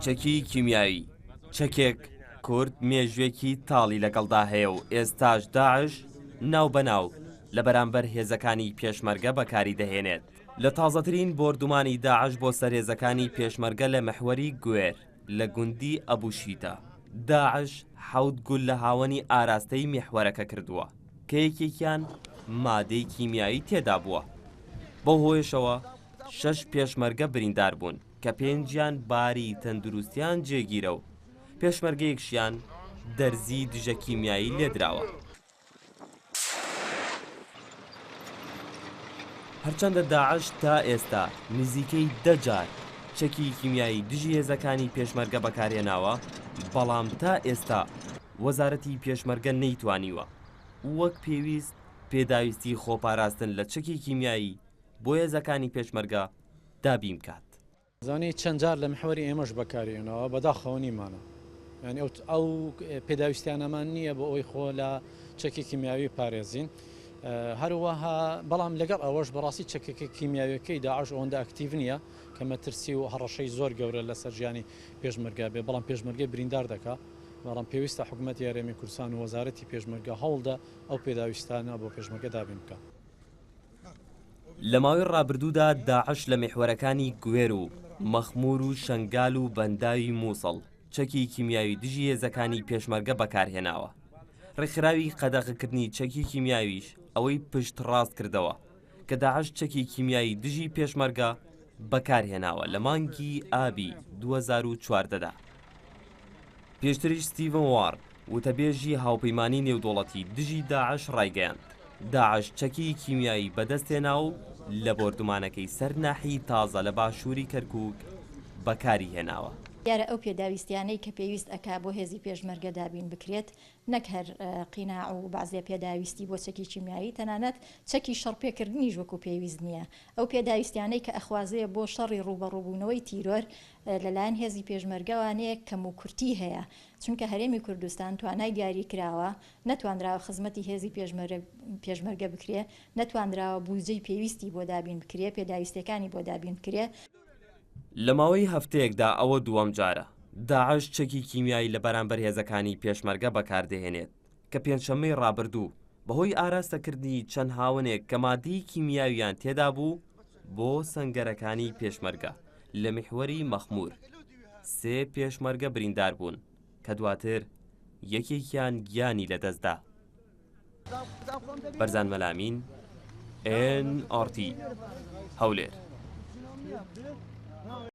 چەکی کیمیایی، چەکێک کورد مێژوێکی تاڵی لەگەڵدا هەیە و ئێستاش داعش ناوبەناو لە بەرامبەر هێزەکانی پێشمەرگە بەکاری دەهێنێت. لە تازەترین بۆردومانی داعش بۆ سەر هێزەکانی پێشمەرگە لە میحوەری گوێر لە گوندی ئەبوشیتە، داعش حەوت گوللە هاوەنی ئاراستەی میحوەرەکە کردووە کە یەکێکیان مادەی کیمیایی تێدابووە، بەو هۆیەشەوە شەش پێشمەرگە بریندار بوون کە پێنجیان باری تەندروستیان جێگیرە و پێشمەرگەیەکشیان دەرزی دژە کیمیایی لێدراوە. هەرچەندە داعش تا ئێستا نزیکەی دە جار چەکی کیمیایی دژی هێزەکانی پێشمەرگە بەکارهێناوە، بەڵام تا ئێستا وەزارەتی پێشمەرگە نەیتوانیوە وەک پێویست پێداویستی خۆپاراستن لە چەکی کیمیایی بۆ هێزەکانی پێشمەرگە دابین بکات. زانی چەند جار لە محوەری ئێمەش بەکاری هێناوە بەداخەوە نیمانە یانی ئەو ئەو پێداویستیانەمان نییە بۆ ئەوەی خۆ لە چەکی کیمیاوی پارێزین هەروەها بەڵام لەگەڵ ئەوەش بەڕاستی چەکەکە کیمیاویەکەی داعش ئەوەندە ئەکتیڤ نییە کە مەترسی و هەڕەشەی زۆر گەورە لەسەر ژیانی پێشمەرگە بێ بەڵام پێشمەرگەی بریندار دەکا بەڵام پێویستە حکوومەتی هەرێمی کوردستان و وەزارەتی پێشمەرگە هەوڵدە ئەو پێداویستانە بۆ پێشمەرگە دابین بکا. لە ماوەی ڕابردوودا داعش لە میحوەرەکانی گوێر و مەخموور و شەنگال و بەنداوی مووسڵ چەکی کیمیاوی دژی هێزەکانی پێشمەرگە بەکارهێناوە. ڕێکخراوی قەدەغەکردنی چەکی کیمیاویش ئەوەی پشتڕاست کردەوە کە داعش چەکی کیمیایی دژی پێشمەرگە بەکارهێناوە لە مانگی ئابی 2014 دا. پێشتریش ستیڤن وارد، وتەبێژی هاوپەیمانی نێودوڵەتی دژی داعش ڕایگەیاند، داعش چەکی کیمیایی بەدەستهێنا و لە بۆردومانەکەی سەر ناحیەی تازە لە باشووری کەرکوک بەکاری هێناوە. دیارە ئەو پێداویستیانەی کە پێویست ئەکا بۆ هێزی پێشمەرگە دابین بکرێت نەک هەر قیناع و بەعزێ پێداویستی بۆ چەکی کیمیایی تەنانەت چەکی شەڕپێکردنیش وەکو پێویست نییە ئەو پێداویستیانەی کە ئەخوازێ بۆ شەڕی ڕووبەڕووبوونەوەی تیرۆر لەلایەن هێزی پێشمەرگەوانەیەک کەموکورتی هەیە، چونکە هەرێمی کوردستان توانای دیاری کراوە، نەتوانراوە خزمەتی هێزی پێشمەرگە بکرێ، نەتوانراوە بوجەی پێویستی بۆ دابین بکرێ، پێداویستیەکانی بۆ دابین بکرێ. لە ماوەی هەفتەیەکدا ئەوە دووەم جارە داعش چەکی کیمیایی لە بەرامبەر هێزەکانی پێشمەرگە بەکاردەهێنێت کە پێنجشەممەی ڕابردوو بەهۆی ئاراستەکردنی چەند هاوەنێک کە ماددەی کیمیاویان تێدابوو بۆ سەنگەرەکانی پێشمەرگە لە میحوەری مەخمور سێ پێشمەرگە بریندار بوون کە دواتر یەکێکیان گیانی لەدەستدا. بەرزان مەلامین، ئێن ئاڕ تی، هەولێر.